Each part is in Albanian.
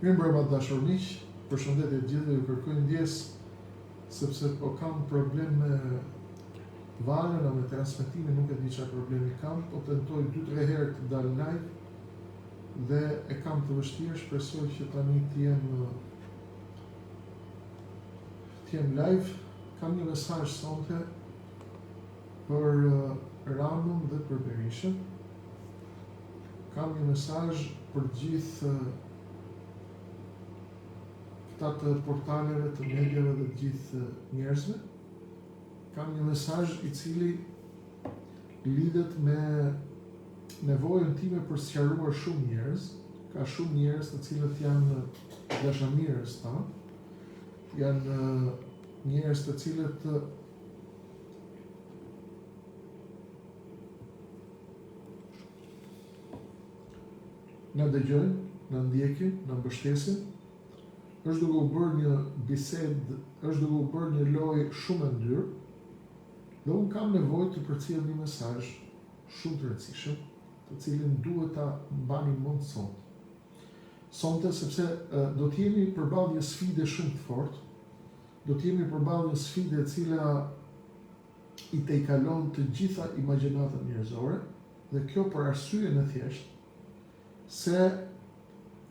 Mirëmbrëma të dashur miq, përshëndetje të gjithëve, ju kërkoj ndjesë sepse po kam problem me valën a me transmetimin, nuk e di çfarë problemi kam, po tentoj 2-3 herë të dal live dhe e kam të vështirë, shpresoj që tani të jem të jem live. Kam një mesazh sonte për Ramën dhe për Berishën. Kam një mesazh për të gjithë këta të portaleve, të mediave dhe të gjithë njerëzve. Kam një mesazh i cili lidhet me nevojën time për sqaruar shumë njerëz. Ka shumë njerëz të cilët janë dashamirës tanë, janë njerëz të cilët Na dëgjojnë, na ndjekin, na mbështesin. Është duke u bërë një bisedë, është duke u bërë një lojë shumë e ndyrë dhe unë kam nevojë të përcjell një mesazh shumë të rëndësishëm, të cilin duhet ta mbani mend sot. Sonte sepse do të jemi përballë një sfide shumë të fortë, do të jemi përballë një sfide e cila i tejkalon të gjitha imagjinatën njerëzore dhe kjo për arsyen e thjeshtë se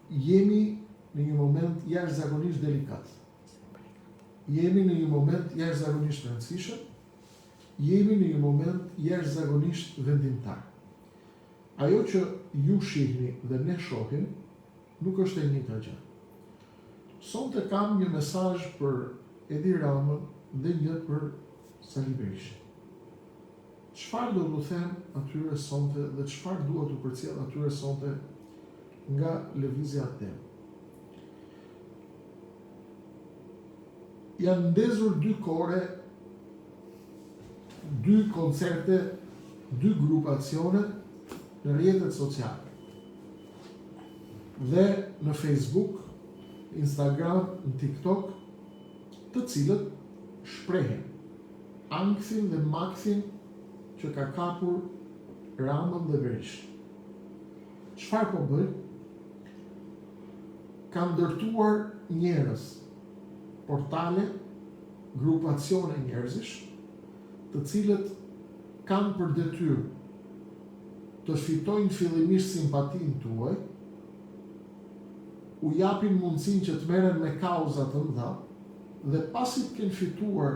jemi në një moment jashtëzakonisht delikat. Jemi në një moment jashtëzakonisht të rëndësishëm, jemi në një moment jashtëzakonisht vendimtar. Ajo që ju shihni dhe ne shohim nuk është e njëjta gjë. Sonte kam një mesazh për Edi Ramën dhe një për Sali Berishën. Çfarë do t'u them atyre sonte dhe çfarë dua t'u përcjell atyre sonte nga Lëvizja Atdheu? Janë ndezur dy kore, dy koncerte, dy grupacione në rrjetet sociale. Dhe në Facebook, Instagram, në TikTok, të cilët shprehin ankthin dhe makthin që ka kapur Ramën dhe Berishën. Çfarë po bëjnë? Kanë ndërtuar njerëz, portale, grupacione njerëzish, të cilët kanë për detyrë të fitojnë fillimisht simpatinë tuaj, u japin mundësinë që të merren me kauza të mëdha dhe pasi të kenë fituar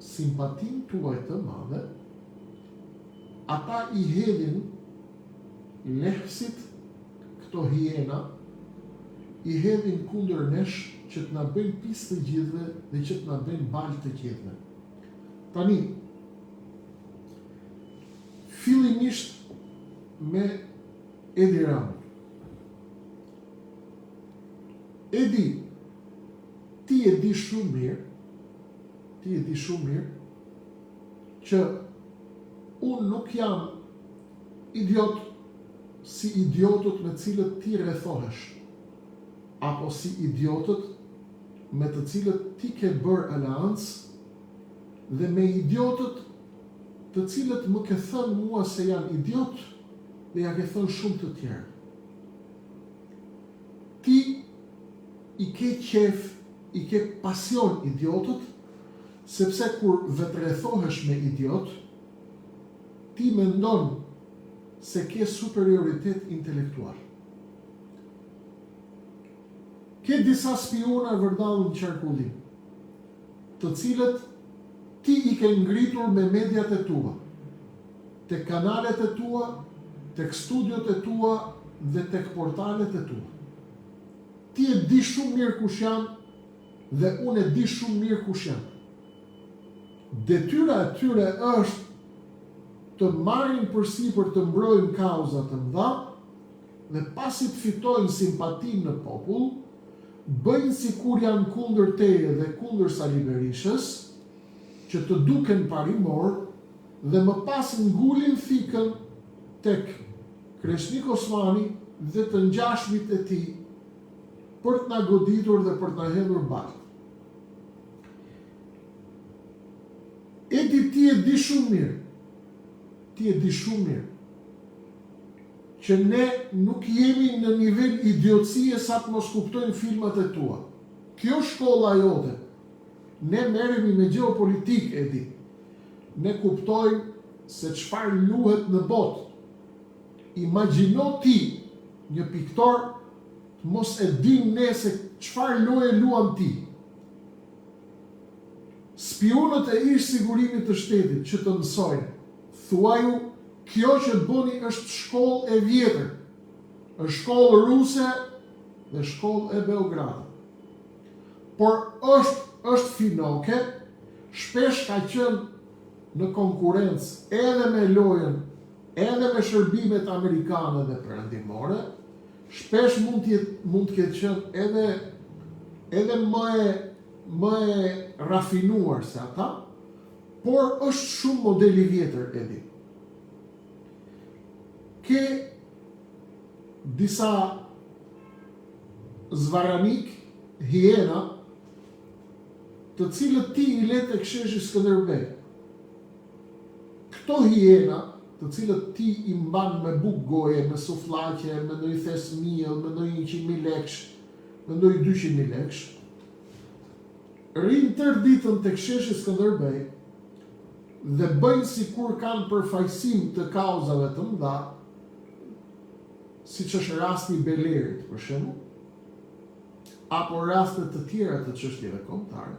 simpatinë tuaj të madhe, ata i hedhin lehësit, këto hiena, i hedhin kundër nesh që të na bëjnë pis të gjithëve dhe që të na bëjnë baltë të gjithëve. Tani, fillimisht me Edi Ramën. Edi, ti e di shumë mirë, ti e di shumë mirë, që unë nuk jam idiot si idiotët me cilët ti rrethohesh, apo si idiotët me të cilët ti ke bërë aleancë dhe me idiotët të cilët më ke thënë mua se janë idiotë dhe ia ke thënë shumë të tjerëve. Ti i ke qejf, i ke pasion idiotët, sepse kur vetrrethohesh me idiotë, ti mendon se ke superioritet intelektual. Ke disa spiuna vërdallë në qarkullim, të cilët ti i ke ngritur me mediat e tua, tek kanalet e tua, tek studiot e tua dhe tek portalet e tua. Ti e di shumë mirë kush janë dhe unë e di shumë mirë kush janë. Detyra e tyre është të marrin përsipër të mbrojnë kauza të mëdha dhe pasi të fitojnë simpatinë në popull, bëjnë sikur janë kundër teje dhe kundër Sali Berishës, që të duken parimorë dhe më pas ngulin thikën tek Kreshnik Osmani dhe të ngjashmit e tij për të na goditur dhe për të na hedhur baltë. Edi ti e di shumë mirë, ti e di shumë mirë. Që ne nuk jemi në nivel idiotësie sa të mos kuptojmë filmat e tua. Kjo shkolla jote. Ne merremi me gjeopolitikë, Edi. Ne kuptojmë se çfarë luhet në botë. Imagjino ti një piktor të mos e dimë ne se çfarë loje luan ti. Spiunët e ish sigurimit të shtetit që të mësojnë, thuaju kjo që bëni është shkollë e vjetër, është shkollë ruse dhe shkollë e Beogradit. Por është është finoke, shpesh ka qenë në konkurrencë edhe me lojën, edhe me shërbimet amerikane dhe perëndimore, shpesh mund të jetë mund të ketë qenë edhe edhe më e më e rafinuar se ata, por është shumë model i vjetër, Edi. Ke disa zvarranikë, hiena, të cilët ti i le tek sheshi Skënderbej. Këto hiena, të cilët ti i mban me bukë goje, me sufllaqe, me ndonjë thes miell, me ndonjë 100.000 lekësh, me ndonjë 200.000 lekësh, rrinë tërë ditën tek sheshi Skënderbej dhe bëjnë sikur kanë përfaqësim të kauzave të mëdha, siç është rasti i Belerit, për shembull, apo raste të tjera të çështjeve kombëtare,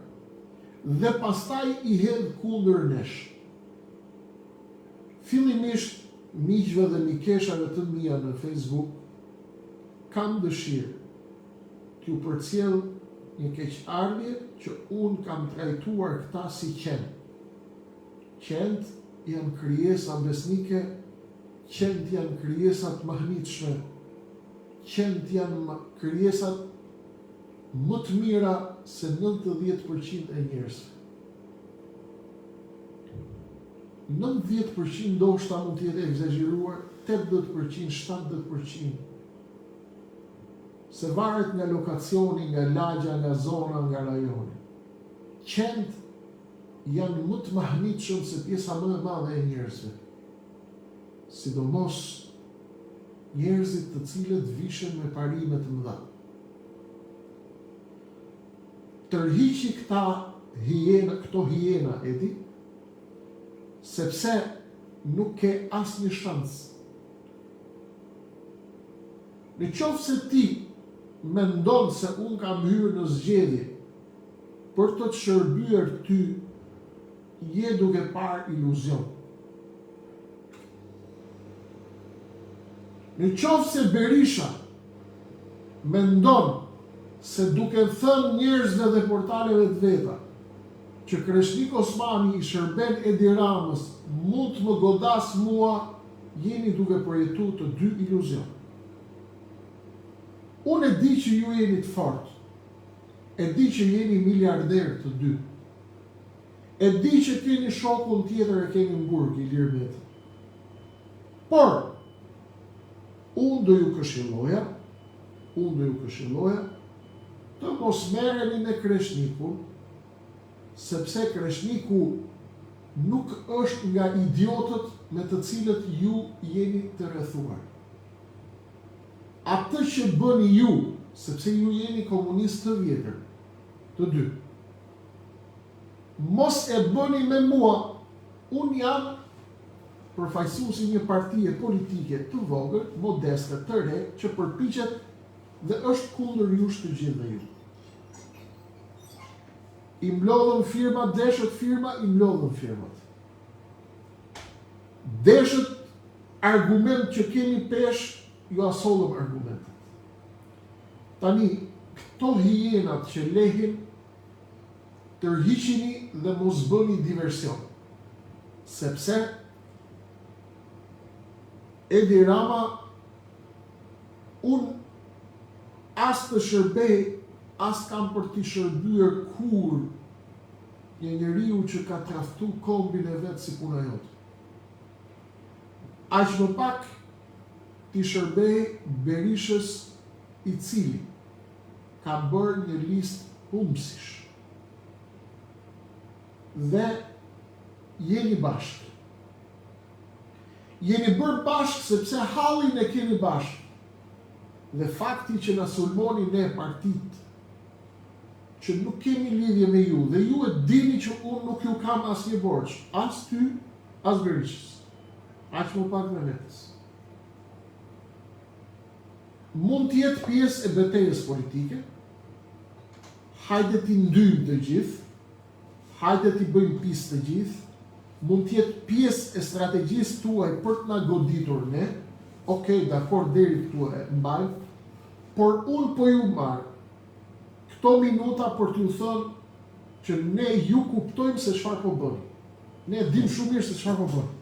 dhe pastaj i hedh kundër nesh. Fillimisht miqve dhe mikeshave të mia në Facebook kam dëshirë t'ju përcjell një keqardhje që unë kam trajtuar këta si qen. Qentë janë krijesa besnike, qentë janë krijesa të mahnitshme, qentë janë krijesat më të mira se 90% e njerëzve. 90% ndoshta mund të jetë ekzagjeruar, 80%, 70%. Se varet nga lokacioni, nga lagja, nga zona, nga rajoni. Qentë janë më të mahnitshëm se pjesa më e madhe e njerëzve. Sidomos njerëzit të cilët vishen me parime të mëdha. Tërhiqi këta hiena, këto hiena, Edi, sepse nuk ke asnjë shans. Në qoftë se ti mendon se unë kam hyrë në zgjedhje për të të shërbyer ty, je duke parë iluzion. Në qoftë se Berisha mendon se duke thënë njerëzve dhe portaleve të veta që Kreshnik Osmani i shërben Edi Ramës mund të më godasë mua, jeni duke përjetu të dy iluzion. Unë e di që ju jeni të fortë. E di që jeni miliarderë të dy. E di që keni shokun tjetër e keni në burg, Ilir Metën. Por, unë do ju këshilloja, unë do ju këshilloja të mos merreni me Kreshnikun, sepse Kreshniku nuk është nga idiotët me të cilët ju jeni të rrethuar. Atë që bëni ju, sepse ju jeni komunistë të vjetër, të dy. Mos e bëni me mua, unë jam përfaqësues i një partie politike të vogël, modeste, të re, që përpiqet dhe është kundër jush të gjithëve ju. I mblodhëm firmat, deshët firma, i mblodhëm firmat. Deshët argument që kemi peshë, jua sollëm argumentet. Tani, këto hienat që lehin, tërhiqini dhe mos bëni diversion. Sepse Edi Rama unë as të shërbej, as kam për t'i shërbyer kurrë një njeriu që ka tradhtu kombin e vet si puna jote. Aq më pak t'i shërbej Berishës i cili ka bërë një listë humbësish. Dhe jeni bashkë. Jeni bërë bashkë sepse hallin e keni bashkë. Dhe fakti që na sulmoni ne partitë që nuk kemi lidhje me ju dhe ju e dini që unë nuk ju kam asnjë borxh, as ty, as Berishës. Aq më pak dhe vetes. Mund të jetë pjesë e betejës politike, hajde t'i ndyjmë të gjithë, hajde t'i bëjmë pis të gjithë, mund të jetë pjesë e strategjisë tuaj për të na goditur ne, ok, dakord deri këtu e mbajmë, por unë po ju marr këto minuta për t'ju thënë që ne ju kuptojmë se çfarë po bëni. Ne e dimë shumë mirë se çfarë po bëni.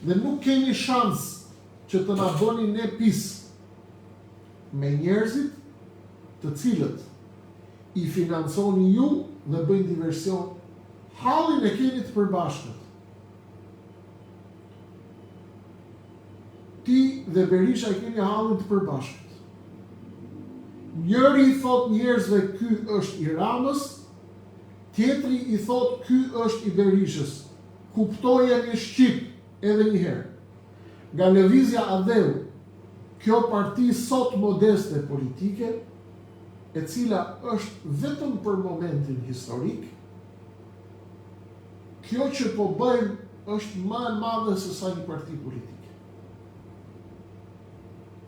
Dhe nuk keni shans që të na bëni ne pis me njerëzit të cilët i financoni ju dhe bëjnë diversion, hallin e keni të përbashkët. Ti dhe Berisha e keni hallin të përbashkët. Njëri i thotë njerëzve ky është i Ramës, tjetri i thotë ky është i Berishës. Kuptojeni shqip edhe një herë. Nga Lëvizja Atdheu, kjo parti sot modeste politike, e cila është vetëm për momentin historik, kjo që po bëjmë është më e madhe se sa një parti politike.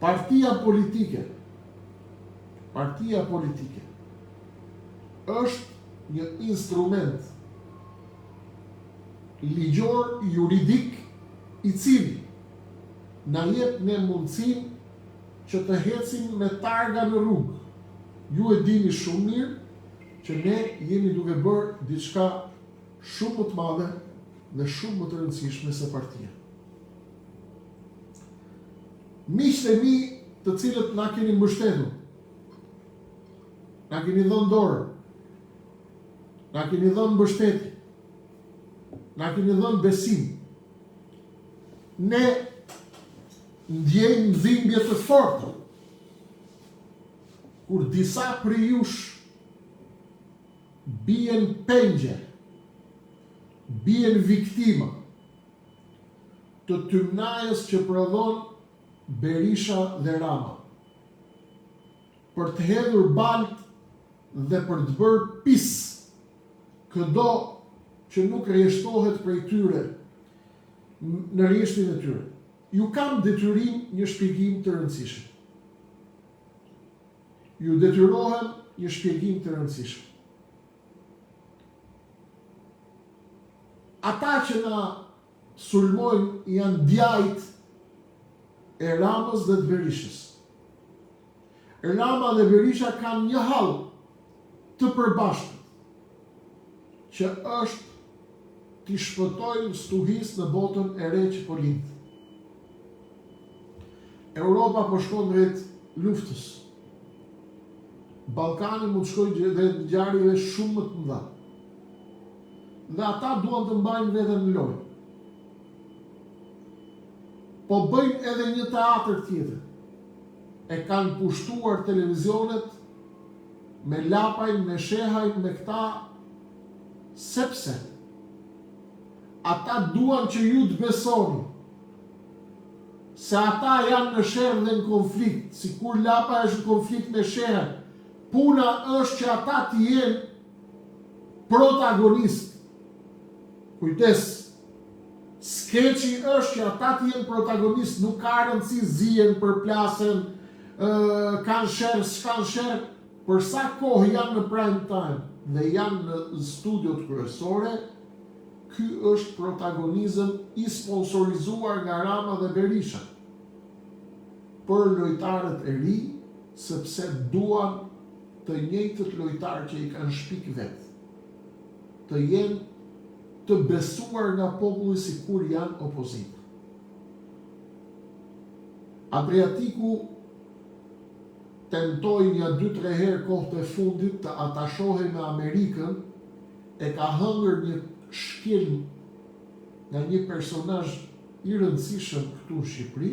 Partia politike, partia politike është një instrument ligjor juridik i cili na jep ne mundësinë që të ecim me targa në rrugë. Ju e dini shumë mirë që ne jemi duke bërë diçka shumë më të madhe dhe shumë më të rëndësishme se partia. Miqtë e mi të cilët na keni mbështetur, na keni dhënë dorë, na keni dhënë mbështetje, na keni dhënë besim. Ne ndjejmë dhimbje të fortë kur disa prej jush bien pengje, bien viktima të tymnajës që prodhon Berisha dhe Rama për të hedhur baltë dhe për të bërë pis këdo që nuk rrjeshtohet prej tyre në rrjeshtin e tyre. Ju kam detyrim një shpjegim të rëndësishëm. Ju detyrohem një shpjegim të rëndësishëm. Ata që na sulmojnë janë djajt e Ramës dhe të Berishës. Rama dhe Berisha kanë një hall të përbashkët, që është t'i shpëtojnë stuhisë në botën e re që po lind. Europa po shkon drejt luftës. Ballkani mund të shkojë drejt ngjarjeve shumë më të mëdha. Dhe ata duan të mbajnë veten në lojë. Po bëjnë edhe një teatër tjetër. E kanë pushtuar televizionet me Lapajn, me Shehajn, me këta, sepse ata duan që ju të besoni se ata janë në sherr dhe në konflikt, sikur Lapaj është në konflikt me Shehajn. Puna është që ata të jenë protagonistë. Kujdes, Skeçi është që ata të jenë protagonistë, nuk ka rëndësi zihen, përplasen, kanë sherr, s'kanë sherr, për sa kohë janë në prime time dhe janë në studiot kryesore, ky është protagonizëm i sponsorizuar nga Rama dhe Berisha për lojtarët e ri, sepse duan të njëjtët lojtarë që i kanë shpik vetë. Të jenë të besuar nga populli sikur janë opozitë. Adriatiku tentoi nja dy tre herë kohët e fundit të atashohej me Amerikën e ka hëngër një shkelm nga një personazh i rëndësishëm këtu në Shqipëri,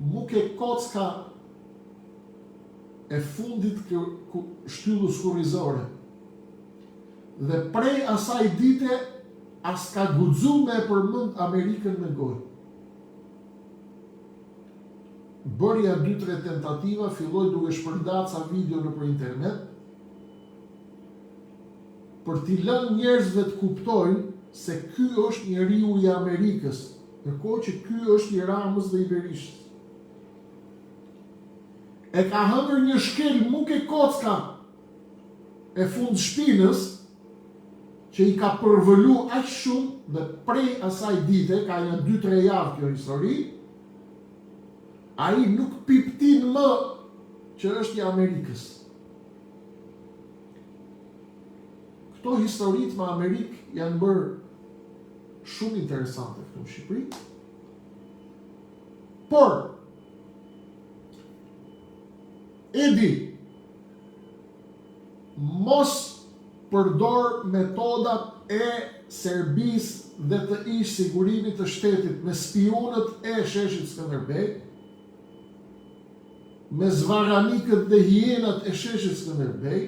mu ke kocka e fundit shtyllës kurrizore. Dhe prej asaj dite as ka guxu me e përmend Amerikën me gojë. Bëri ja dy tre tentativa, filloi duke shpërnda ca video nëpër internet, për t'i lënë njerëzve të kuptojnë se ky është njeriu i Amerikës, ndërkohë që ky është i Ramës dhe i Berishës. E ka hëngër një shkel mu ke kocka e fund shpinës që i ka përvëlu aq shumë dhe prej asaj dite, ka nja 2-3 javë kjo histori, ai nuk piptin më që është i Amerikës. Këto historitë me Amerikë janë bërë shumë interesante këtu në Shqipëri. Por, Edi, mos përdor metodat e Serbisë dhe të ish sigurimit të shtetit me spiunët e sheshit Skënderbej, me zvarranikët dhe hienat e sheshit Skënderbej,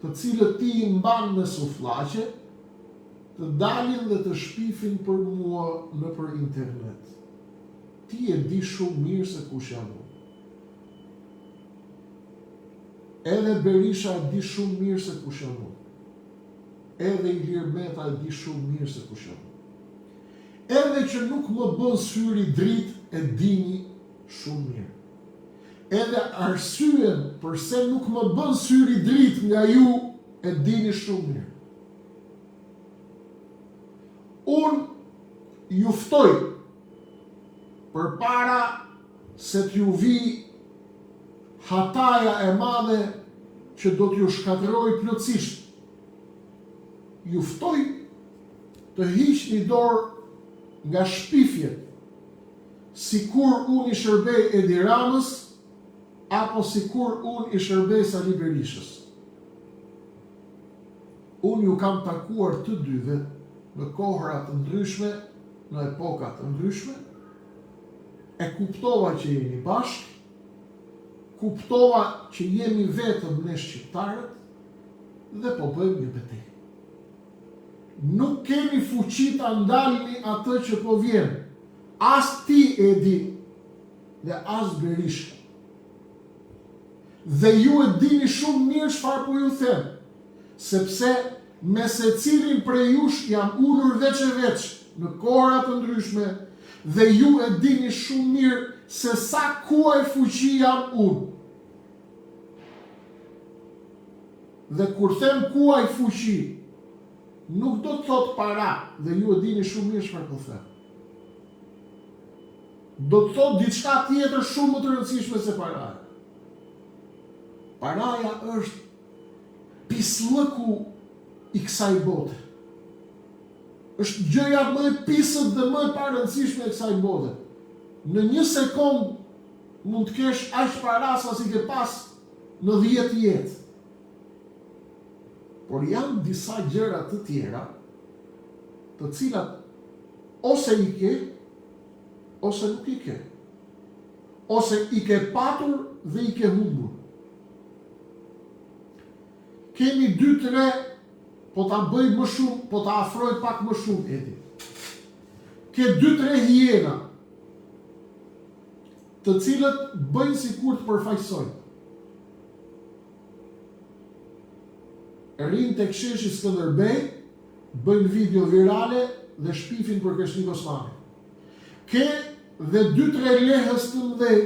të cilët ti i mban me sufllaqe, të dalin dhe të shpifin për mua nëpër internet. Ti e di shumë mirë se kush jam unë. Edhe Berisha e di shumë mirë se kush jam unë. Edhe Ilir Meta e di shumë mirë se kush jam unë. Edhe që nuk më bën syri dritë e dini shumë mirë. Edhe arsyen përse nuk më bën syri dritë nga ju e dini shumë mirë. Unë ju ftoj përpara se t'ju vijë hataja e madhe që do t'ju shkatërrojë plotësisht. Ju ftoj të hiqni dorë nga shpifjet, sikur unë i shërbej Edi Ramës apo sikur unë i shërbej Sali Berishës. Unë ju kam takuar të dyve në kohëra të ndryshme, në epoka të ndryshme, e kuptova që jemi bashkë, kuptova që jemi vetëm ne shqiptarët dhe po bëjmë një betejë. Nuk keni fuqi ta ndalni atë që po vjen, as ti Edi dhe as Berisha. Dhe ju e dini shumë mirë çfarë po ju them, sepse me secilin prej jush jam ulur veç e veç në kohëra të ndryshme dhe ju e dini shumë mirë se sa kuaj fuqi jam unë. Dhe kur them kuaj fuqi, nuk do të thotë para dhe ju e dini shumë mirë çfarë po them. Do të thotë diçka tjetër shumë më të rëndësishme se paraja. Paraja është pisllëku i kësaj bote. Është gjëja më e pisët dhe më e parëndësishme e kësaj bote. Në një sekond mund të kesh aq para sa s'i ke pas në 10 jetë. Por janë disa gjëra të tjera të cilat ose i ke ose nuk i ke. Ose i ke patur dhe i ke humbur. Kemi 2-3, po ta bëj më shumë, po ta afroj pak më shumë, Edi. Ke 2-3 hiena, të cilët bëjnë sikur të përfaqësojnë. Rrinë tek sheshi Skënderbej, bëjnë video virale dhe shpifin për Kreshnik Osmanin. Ke dhe 2-3 lehës të mëdhej,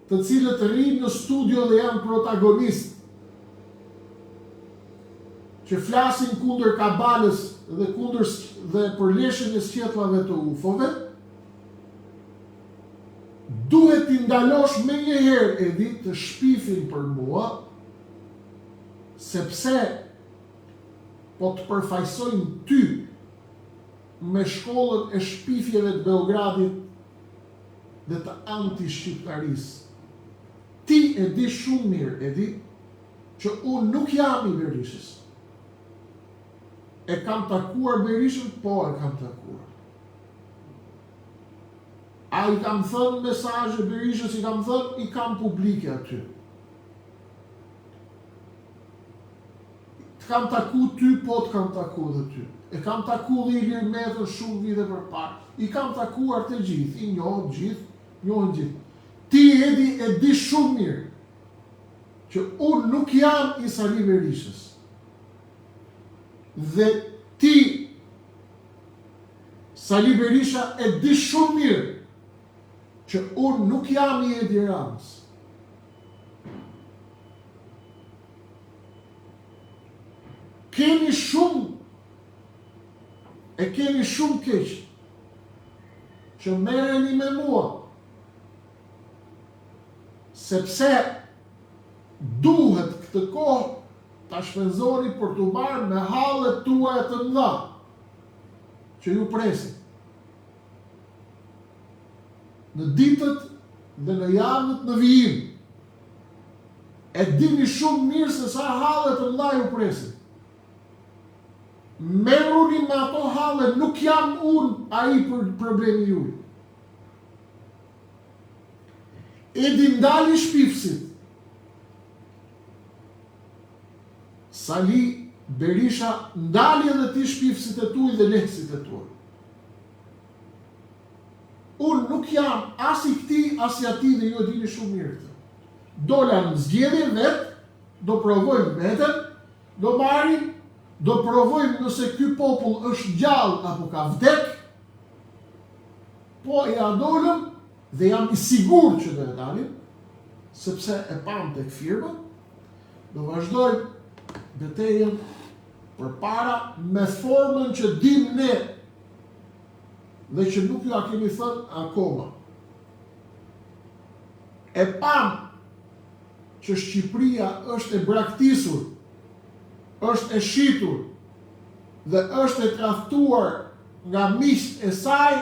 të cilët rrinë në studio dhe janë protagonistë, që flasin kundër kabalës dhe kundër dhe për leshin e sqetllave të UFO-ve, duhet t'i ndalosh menjëherë Edi të shpifin për mua, sepse po të përfaqësojnë ty me shkollën e shpifjeve të Beogradit dhe të anti-shqiptarisë. Ti e di shumë mirë, Edi, që unë nuk jam i Berishës. E kam takuar Berishën? Po, e kam takuar. A i kam thënë mesazhe Berishës, i kam thënë, i kam publike aty. Të kam taku ty, po të kam taku dhe ty. E kam taku dhe Ilir Metën shumë vite përpara. I kam takuar të gjithë, i njoh të gjithë, njohin gjithë. Ti Edi e di shumë mirë që unë nuk jam i Sali Berishës. Dhe ti Sali Berisha e di shumë mirë që unë nuk jam i Edi Ramës. Keni shumë e keni shumë keq që merreni me mua sepse duhet këtë kohë ta shpenzoni për t'u marrë me hallet tuaja të mëdha që ju presin. Në ditët dhe në javët në vijim, e dini shumë mirë se sa halle të mëdha ju presin. Merruni me ato halle, nuk jam unë ai për problemi juaj. Edi ndali shpifësit. Sali Berisha ndali edhe ti shpifësit e tuaj dhe lehësit e tuaj. Unë nuk jam as i këtij, as i atij dhe ju e dini shumë mirë këtë. Dola në zgjedhje vetë, do provojmë veten, do marrim, do provojmë nëse ky popull është gjallë apo ka vdek. Po ia dolëm dhe jam i sigurt që do e dalim, sepse e pamë tek firma, do vazhdojmë betejën përpara me formën që dim ne dhe që nuk jua kemi thënë akoma. E pamë që Shqipëria është e braktisur, është e shitur dhe është e tradhtuar nga miqtë e saj,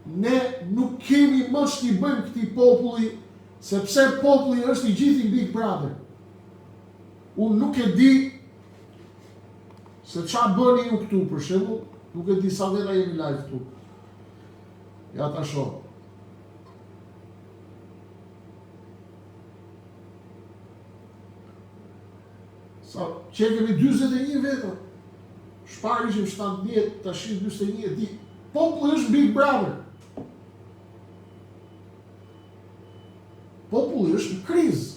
ne nuk kemi më ç't'i bëjmë këtij populli, sepse populli është i gjithi në Big Brother. Unë nuk e di Se ça bëni ju këtu, për shembull, nuk e di sa veta jemi live këtu. Ja ta shoh. Sa, që kemi 41 veta. Shparë ishim 70, tash 41, e di. Populli është Big Brother. Populli është në krizë.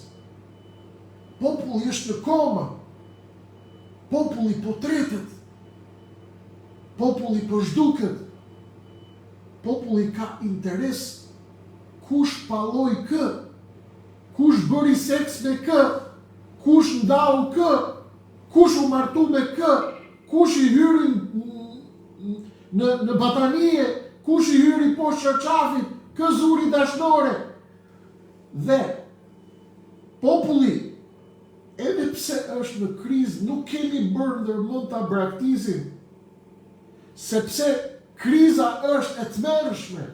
Populli është në koma. Populli po tretet. Populli po zhduket. Populli ka interes kush palloi kë, kush bëri seks me kë, kush ndau kë, kush u martu me kë, kush i hyri në në batanije, kush i hyri poshtë çarçafit, kë zuri dashnore. Dhe populli Edhe pse është në krizë nuk kemi bërë ndërmend ta braktisim, sepse kriza është e tmerrshme.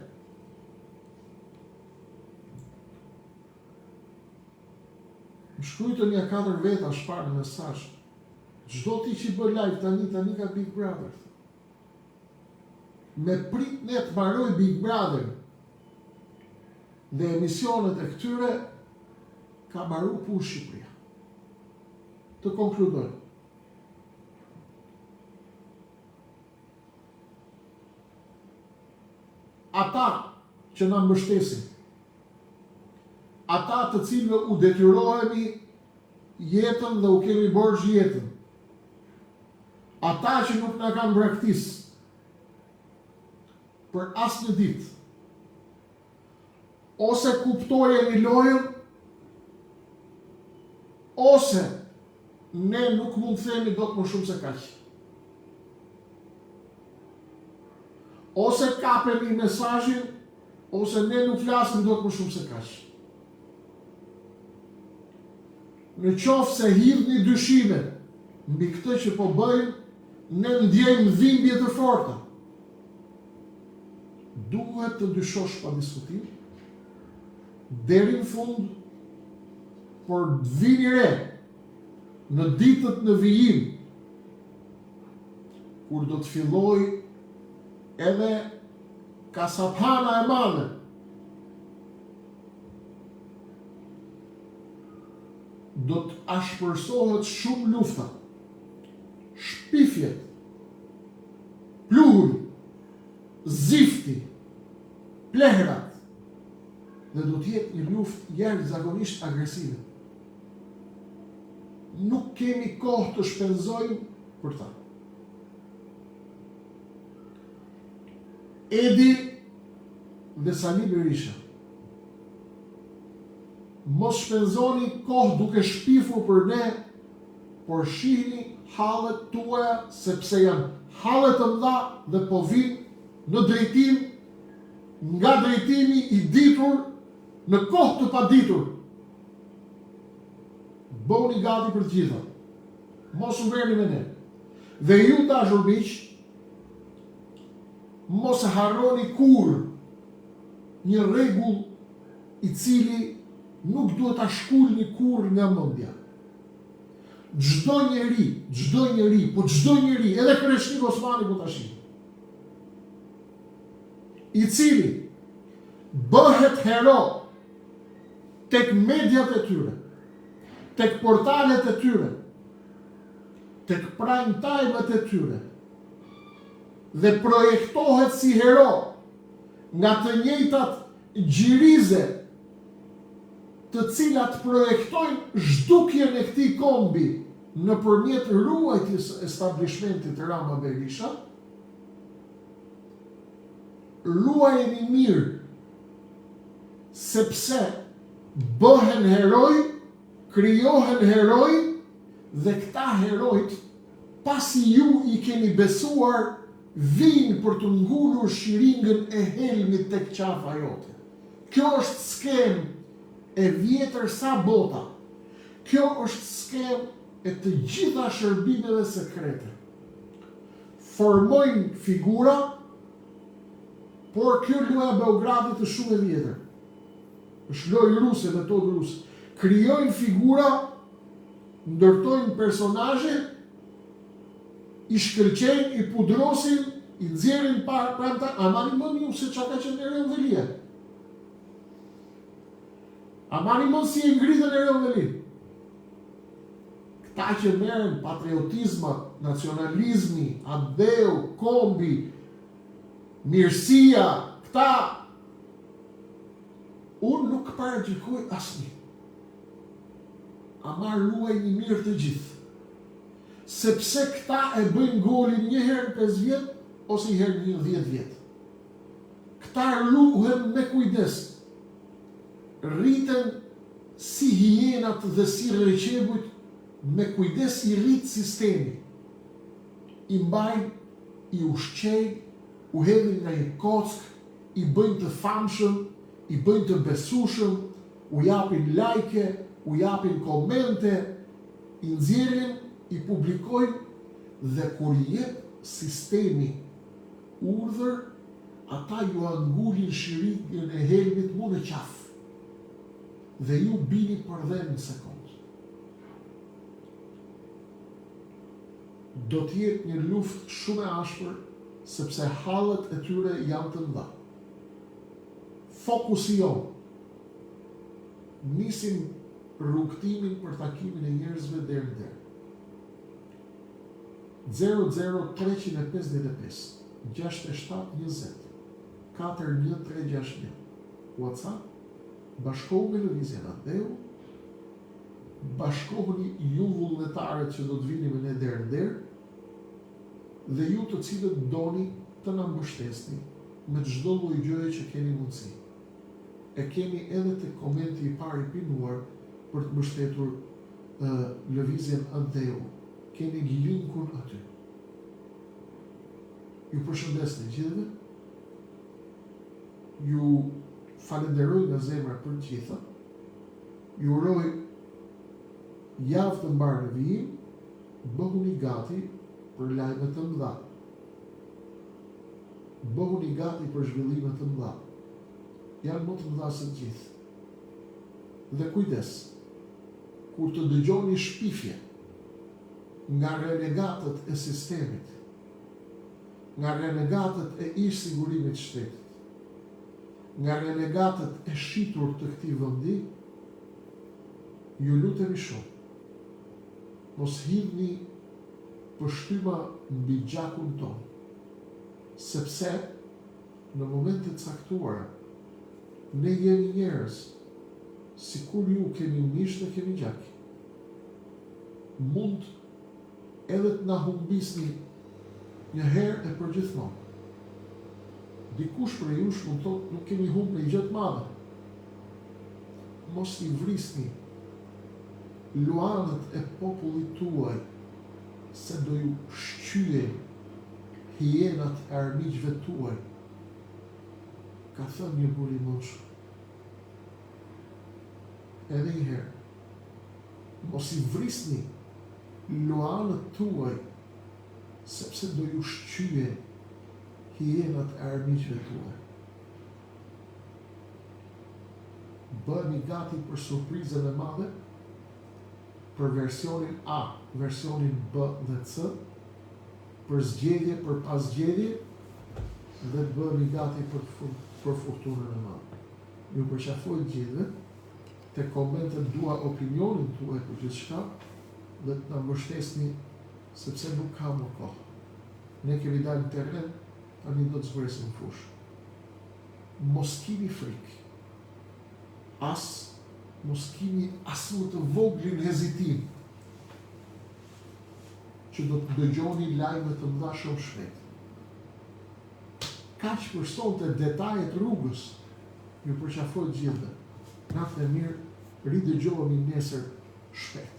Më shkrujtën nja katër veta shparë në mesazh. Ç'do ti që bën live tani, tani ka Big Brother. Me prit ne të mbaroj Big Brother dhe emisionet e këtyre Ka mbaru punë Shqipëria. Të konkludoj. Ata që na mbështesin, ata të cilëve u detyrohemi jetën dhe u kemi borxh jetën, ata që nuk na kanë braktis për asnjë ditë, Ose kuptojeni lojën, ose ne nuk mund të themi dot më shumë se kaq. Ose kapeni mesazhin, ose ne nuk flasim dot më shumë se kaq. Në qoftë se hidhni dyshime mbi këtë që po bëjmë, ne ndjejmë dhimbje të forta. Duhet të dyshosh pa diskutim, deri në fund, por vini re në ditët në vijim, kur do të fillojë edhe kasaphana e madhe, do të ashpërsohet shumë lufta, shpifjet, Pluhuri, zifti, plehrat Dhe do të jetë një luftë jashtëzakonisht agresive. Nuk kemi kohë të shpenzojmë për ta. Edi dhe Sali Berisha. Mos shpenzoni kohë duke shpifur për ne, por shihni hallet tuaja sepse janë halle të mëdha dhe po vijnë në drejtim nga drejtimi i ditur në kohë të paditur. Bëhuni gati për të gjitha. Mos u merrni me ne. Dhe ju të dashur miq, mos e harroni kurrë një rregull i cili nuk duhet ta shkulni kurrë nga mendja. Çdo njeri, çdo njeri, po çdo njeri, edhe Kreshnik Osmani po ta shihni, i cili bëhet hero tek mediat e tyre, tek portalet e tyre, tek prime time-et e tyre, dhe projektohet si hero nga të njëjtat gjirize të cilat projektojnë zhdukjen e këtij kombi nëpërmjet ruajtjes së establishmentit Rama-Berisha, ruajeni mirë sepse bëhen heroj, krijohen heroj dhe këta herojt pasi ju i keni besuar vijnë për të ngulur shiringën e helmit tek qafa jote. Kjo është skemë e vjetër sa bota. Kjo është skemë e të gjitha shërbimeve sekrete. Formojnë figura, por kjo loja e Beogradit është shumë e vjetër. Është lojë ruse, metodë ruse. Krijojnë figura, ndërtojnë personazhe, i shkëlqejnë, i pudrosin, i nxjerrin pa prime time. A mani mend ju se ça ka qenë Erion Veliaj? A mani mend si e ngritën Erion Veliajn? Këta që merren patriotizmat, nacionalizmi, atdheu, kombi, mirësia, këta unë nuk paragjykoj asnjë. Ama ruajini mirë të gjithë. Sepse këta e bëjnë golin një herë në 5 vjet ose një herë në 10 vjet. Këta ruhen me kujdes. Rriten si hienat dhe si rrëqebujt me kujdes i rrit sistemi. I mbajnë, i ushqejnë, u hedhin nga një kockë, i bëjnë të famshëm, i bëjnë të besueshëm, u japin like, u japin komente, i nxjerrin, i publikojnë dhe kur i jep sistemi urdhër, ata jua ngulin shiringën e helmit mu në qafë dhe ju bini përdhe në sekondë. Do të jetë një luftë shumë e ashpër sepse hallet e tyre janë të mëdha. Fokusi jonë, nisim rrugëtimin për takimin e njerëzve derë në derë. 0 0 355 67 20 4 1 3 6 1 WhatsApp bashkohu me Lëvizjen Atdheu bashkohuni ju vullnetarët që do të vini me ne derë në derë dhe ju të cilët doni të na mbështesni me çdo lloj gjëje që keni mundësi. E keni edhe tek komenti i parë i pinuar për të mbështetur Lëvizjen Atdheu. Keni linkun aty. Ju përshëndes të gjithëve. Ju falenderoj nga zemra për të gjitha. Ju uroj javë të mbarë në vijim, bëhuni gati për lajme të mëdha. Bëhuni gati për zhvillime të mëdha. Janë më të mëdha se të gjithë. Dhe kujdes, kur të dëgjoni shpifje nga renegatët e sistemit, nga renegatët e ish-sigurimit të shtetit, nga renegatët e shitur të këtij vendi, ju lutemi shumë, mos hidhni pështyma mbi gjakun tonë, sepse në momente të caktuara, Ne jemi njerëz, sikur ju kemi mish dhe kemi gjak. Mund edhe të na humbisni një herë e përgjithmonë. Dikush prej jush mund të thotë nuk kemi humbë një gjë të madhe. Mos i vrisni luanët e popullit tuaj se do ju shqyejnë hienat e armiqve tuaj, ka thënë një burrë i mençur. Edhe një herë, mos i vrisni luanët tuaj sepse do ju shqyejnë hienat e armiqve tuaj. Bëhemi gati për surprizën e madhe, për versionin A, versionin B dhe C, për zgjedhje, për pa zgjedhje dhe të bëhemi gati për për furtunën e madhe. Ju përqafoj të gjithëve, te komentet dua opinionin tuaj për gjithçka dhe të na mbështesni sepse nuk ka më kohë. Ne kemi dalë në terren, tani do të zbresim në fushë. Mos kini frikë. As mos kini as më të voglin hezitim që do të dëgjoni lajme të mëdha shumë shpejt. Kaq për sonte detajet rrugës. Ju përqafoj të gjithëve. Natën e mirë, ridëgjohemi nesër shpejt.